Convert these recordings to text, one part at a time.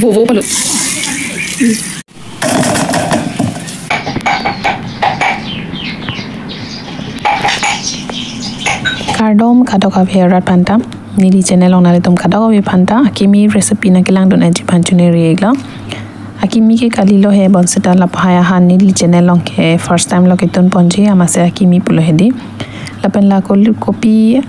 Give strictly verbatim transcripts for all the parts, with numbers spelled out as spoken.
Vovo palut. Kardom kadokave arat aphanta, neli channel along nanglitum kadokave aphanta akimi recipe nangkelangdun aji aphan choneri iklo. Akimi ke kalilo he, bonsita lapu hai ahan neli channel along ke first time lo ketun ponji, amatsi akimi pulo hedi. Lapen la kol-, kopi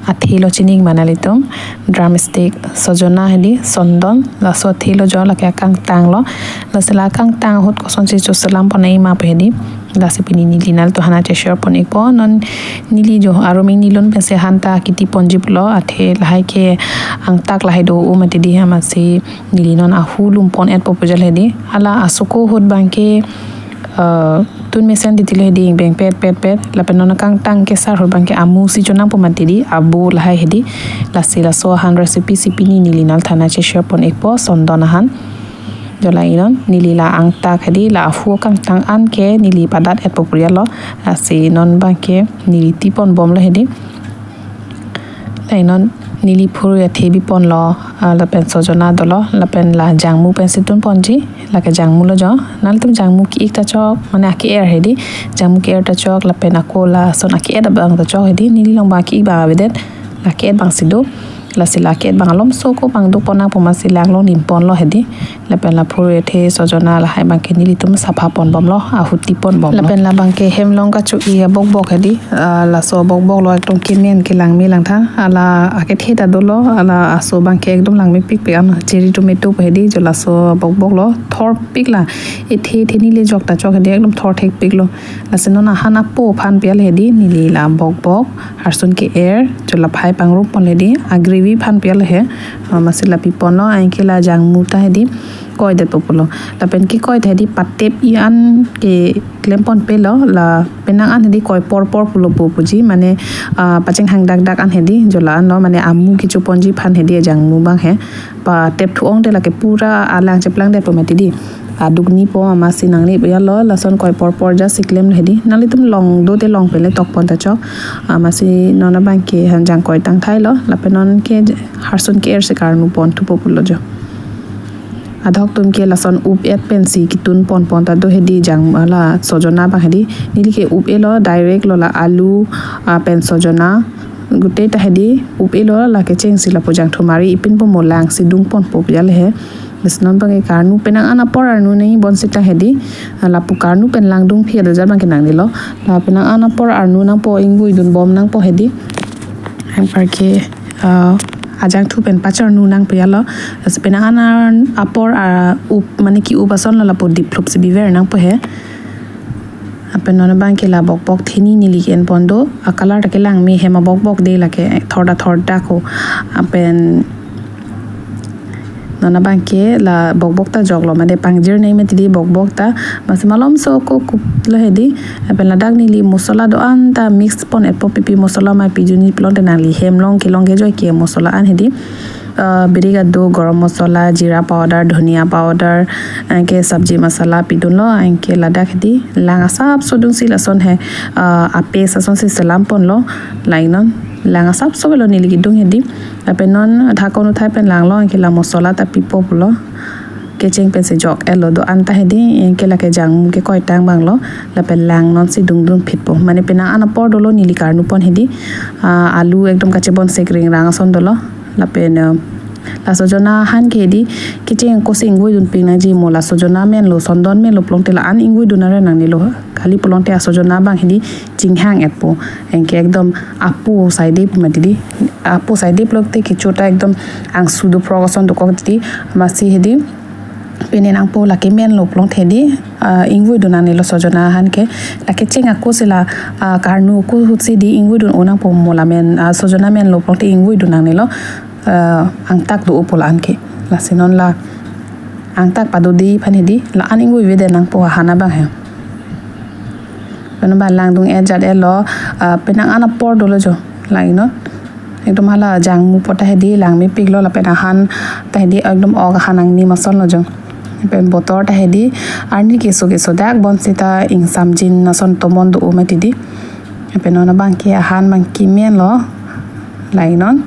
athe lo chining ma nanglitum, drumstick, sojona hedi, sondon, laso athe lo jo, lake akangtang lo. Lasi la akangtang ahut kosonsi choselam pon nangji ma pu hedi. Lasi pini neli nanglitum aphan cheshare pon ikpo. Non neli jo aruming nilun pensi ahan ta kiti ponji pulo, athe lahai ke angtak lahai do-o mati di, amatsi neli non ahu lum pon etpo pu jal hedi. Hala asoko ahut abangke, eh, tun mesen titi lo hedi, ingbeng pet pet pet. Lapen non akangtang kesar ahut abangke amu si chonangpo mati di, abo lahai hedi. Lasi laso ahan recipe si pini neli nanglitum aphan cheshare pon ikpo, sondon ahan. Jo la inon, neli la angtak hedi, la ahu akangtang an ke neli padat etpo pu jal lo. Lasi non abangke neli ti pon bomlo hedi. La inon neli phurui athe bi ponlo, ah, lapen sojona dolo, lapen la jangmu pensi tun ponji, lake jangmu lo jo. Nanglitum jangmu ki-ik ta chok, mane ake-er hedi, jangmu ke-er ta chok, lapen ako lason ake-et abang ta chok hedi, neli along abang ki-ik abang avedet, la ke-et abang si do. Lasi la ke-et abang alomso ko abang do pon nangpo, amatsi la-an along dim ponlo hedi. Lapen la phurui athe sojona lahai abangke nelitum sapha pon bomlo, ahu ti pon bomlo. Lapen la abangke hem along kacho-i abokbok hedi, ah, laso abokbok lo ekdom kemen kelang me langtha, hala akethe ta dolo, hala aso abangke ekdom langmepik pik an, cherry tomato pu hedi, jo laso abokbok lo thorpik la, ethe ethe neli jok ta chok hedi, ekdom thor thekpik lo. Lasi non ahan apo aphan pi jal hedi, neli la abokbok, harsun ke-er, jo la phai pangrum ponle di, a gravy aphan pi jal he, ah, amatsi la pi ponlo, anke la jangmu ta hedi, koidetpo pulo. Lapen kekoi ta hedi patep i an keklem ponpe lo, la penang an hedi koi porpor pulo pu puji, mane, ah, pacheng hang dakdak an hedi, jo la-an lo, mane amu kecho ponji aphan hedi, jangmu abang he. Patep thu-ong te lake pura alang cheplangdetpo mati di. Aduk nipo, amatsi nangne pu jal lo, lason koi porpor ja si klemlo hedi. Nanglitum long do te long pen le tok pon ta chok. Amatsi non abangke hanjang koi tangthailo, lapen non ke harsun ke-er si karnu pon thupo pulo jo. Adhok atum ke lason up et pensi ketun pon pon ta do hedi, jang hala sojona abang hedi. Neli ke up-e lo, direct lo, la alu, ah, pen sojona gute ta hedi up-e lo, la kecheng si lapu jangthumari ipin po mo lang si dung ponpo pu jal he. Lasi non abangke karnu penang an apor arnu nangji bonsita hedi, lapu karnu pen lang dungphi ado jal abangke nangnelo. La penang an apor arnu nangpo, ingvoi dun bom nangpo hedi. Anparke, ah, ajangthu pen pacharnu nang pu jal lo. Lasi penang an apor, ah, up, mane ki-up ason lo, lapu diplup si biver nangpo he. Lapen non abangke la bokbok theni neli ke-en pon do, a color ta kelang me, hem abokbok de, lake thorda thorda ko. Lapen non abangke la bokbok ta joklo, mane pangjir nangji mati di bokbok ta, amatsi malomso ko kup lo hedi. Lapen ladak neli mosola do-an ta mix pon etpo, pipi mosola ma pi juni pulote nangli hem along kelong kejoi ke mosola an hedi. Ah, birik adu, garam masala, jeera powder, dhania powder, anke sabji masala pidunlo, anke ladak hedi lang asapso dungsi lason he, ah, a-paste ason si selam ponlo, la inon lang asapso avelo neli kedung hedi. Lapen non dhakon uthai pen langlo, anke la masala ta pipo pulo. Kecheng pensi jok etlo do-an ta hedi, anke lake jangmu kekoi tang abang lo, lapen lang non si dungdun phitpo. Mane penang an apor dolo neli karnu pon hedi, ah, alu ekdom kachebon sek ringrang ason dolo. Lapen, eh, la sojona ahan ke hedi, kecheng ako si ingvoi dun pik nangji mo, la sojona menlo, sondon menlo pulote la-an ingvoi dun are nangnelo. Kali pulote a sojona abang hedi chinghang etpo. Anke ekdom apo saide pu mati di. Apo saide pulote kecho ta ekdom angsu do phrok ason dokok di. Amatsi hedi pine nangpo, lake menlo pulote hedi, ah, ingvoi dun nangnelo sojona ahan ke. La kecheng ako si la, ah, karnu ako ahut si di ingvoi dun-o nangpo mo, la men, ah, sojona menlo pulote ingvoi dun nangnelo, ah, angtak do-o pu la-an ke. Lasi non la angtak padodi aphan hedi, la-an ingvoi vede nangpo ahan abang he. Lapen non abang lang dung-et jat etlo, ah, penang an apor dolo jo, la inon. Ekdom hala jangmu po ta hedi lang mepik lo, lapen ahan ta hedi ekdom ok ahan angni mason lo jo. Lapen botor ta hedi arni keso keso dak bonsita ingsamjin ason tomon do-o mati di. Lapen non abangke ahan abang kemenlo, la inon.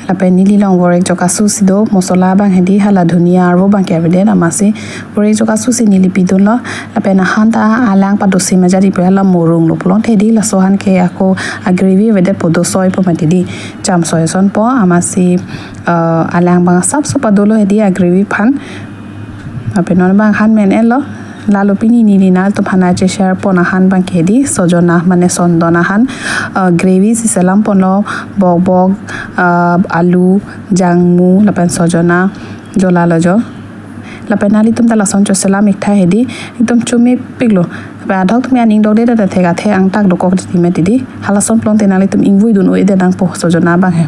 Lapen neli along vorek jok asu si do, mosola abang hedi hala dhuniya arvo abang ke avedet, amatsi vorek jok asu si neli pidunlo. Lapen ahan ta alang padosi majadi pe hala morung lo pulote hedi laso ahan ke ako a gravy avedetpo, do soipo mati di, cham soi asonpo, amatsi eh, alang abang asapso padolo hedi a gravy aphan. Lapen non abang ahan men-etlo. Lalo pini neli nanglitum aphan nangche-share pon ahan abang ke hedi sojona mane sondon ahan, eh, gravy si selam ponlo, bokbok, eh, alu, jangmu lapen sojona, jo lalo jo. Lapen nanglitum ta lason choselam ik tha hedi, ekdom chomepiklo. Lapen adhok tumi aning dokde ta thek athe angtak dokok titi mati di. Halason pulote nanglitum ingvoi dun-o-edet nangpo sojona abang he.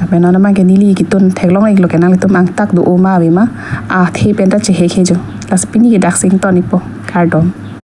Lapen non abang ke neli kitun theklong iklo ke nanglitum angtak do-o ma ave ma, athe pen ta chehek he jo. Lasi pini ke daksi ington ikpo. Kardom.